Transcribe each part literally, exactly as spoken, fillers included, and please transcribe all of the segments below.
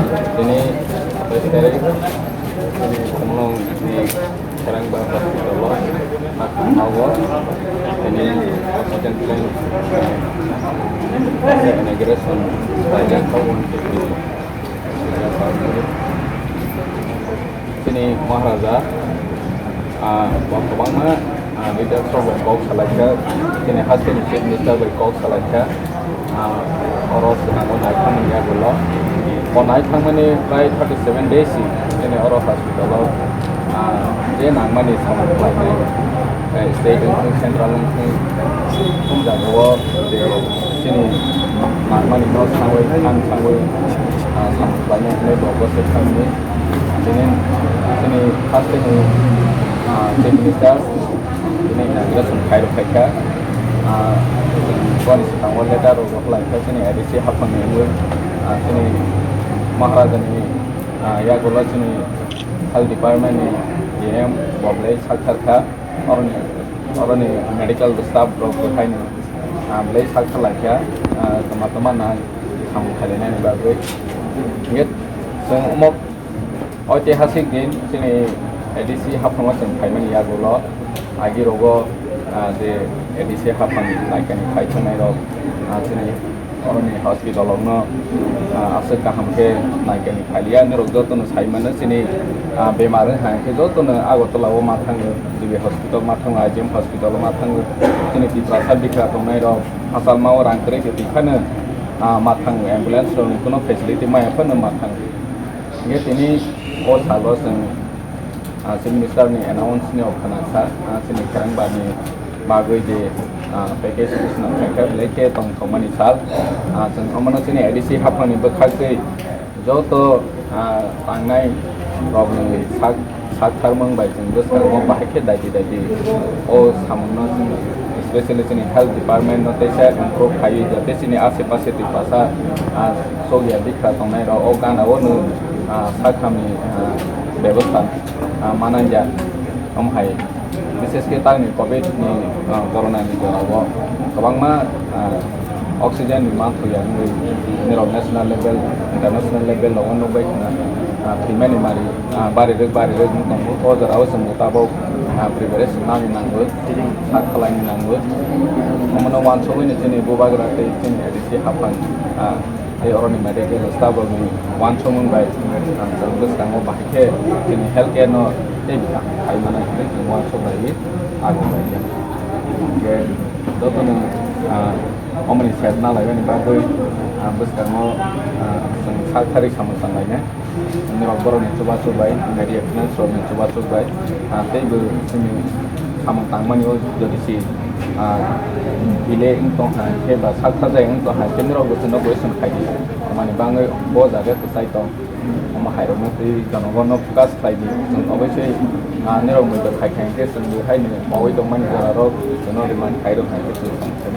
Tini satais tarik, tini Khumulwng ni Kharangba hospital o, Khumulwng o, tini oxygen tank, inauguration, Chini Maharaja, ah, bo kwbangma, ah, leaders rok bai kok salaikha, chini hasteni Chief Minister bai kok salaikha, ah, oro swnamo naithangmani yagulo. O naithangmani prai thirty seven days si chini oro hospital o, ah, je nangmani samung khlainai, eh, state wngthung, central wngthung, thum jagao je chini nangmani no sangwi, ang sangwi, ah, samung khlainai hinwi bo bose thangni. Chini, chini hasteni, ah, Chief Minister, chini inauguration khairok khaikha. Ah, chwng boni swkango letter rok rwkhlaikha chini A D C haphangni wngwi. Ah, chini Maharajani, ah, yagulo chini Health Department ni D M bo belai saktharkha. Oroni, oroni medical staff rok bo haino, ah, belai saktharlaikha. Ah, tama tama na samung khainani bagwi. Yet, chwng omo Oitihasik din chini A D C haphango chwng phaimani yagulo, agi rogo, ah, je A D C haphang naikani phai thangnairok, ah, chini oroni hospital rokno, ah, aswk kaham khe naikani phailiya. Norok jotono sai mano chini, ah, bemar wngkha hwnkhe jotono Agartala o ma thango, G B hospital ma thango, I G M hospital o ma thango, chini Tiprasa bikra tongnairok hachal mao rang kwrwi khe twi phano, ah, ma thango, ambulance rokni kuno facility maya phano ma thango. Hingke tini o salo chwng, ah, Chief Minister ni announce ni o khwnakha, ah, chini kwrwngba ni bagwi je, ah, package swnam khaikha, belai khe tongthokmani sal. Ah, chwng omono chini A D C haphang ni bwkhak twi joto, ah, tangnai rok ni sak, sak tharmung bai chwng bwskango bahai khe daiti daiti o samung no chwng, especially chini health department no teisa improve khaiwi jate chini ase pase Tiprasa, ah, sokya bikha tongnai rok o gana o no, ah, sakhamni, ah, bebostha, ah, mananja om hai. Bishesh khe tamni covid ni, ah, corona ni jora o kwbangma, ah, oxygen ni manthoya wngwi nirok national level, international level rogo nukbai khna, ah, thwimani mari, ah, bari rwk bari rwk wng tongo. O jora o chwng tabok, ah, preparation nani nango, sak khlaini nango. Omono wansugwi ni chini bubagra tei chini A D C haphang, ah, tei oroni medical staff rokni wansukmung bai, ah, chwng bwskango bahai khe chini health care no tei khaimani hinwi chwng wansuk laiwi abo bai khe. Hingke jotono, ah, omoni set na laimani bagwi, ah, bwskango, ah, chwng sak thari samung tanglainai. Norok borokni chubachu bai, media finance rokni chubachu bai, ah, teibo chini samung tangmani o jodi si, ah, delay wng tong hai khe ba sak thajai wng tong hai khe norok bo chwngno question khai di. Tamani bangwi bo jaga kwchai tong. Omo hai rokno twi jonogon no focus khlai di. Chwng obviously, ah, norok moito khai khai khe chwng bo hai ni mawi tongmani jora rok chwngno rimani hai rok hai khe chwng tong khe.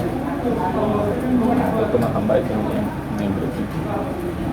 Jotono hambai chwng ni.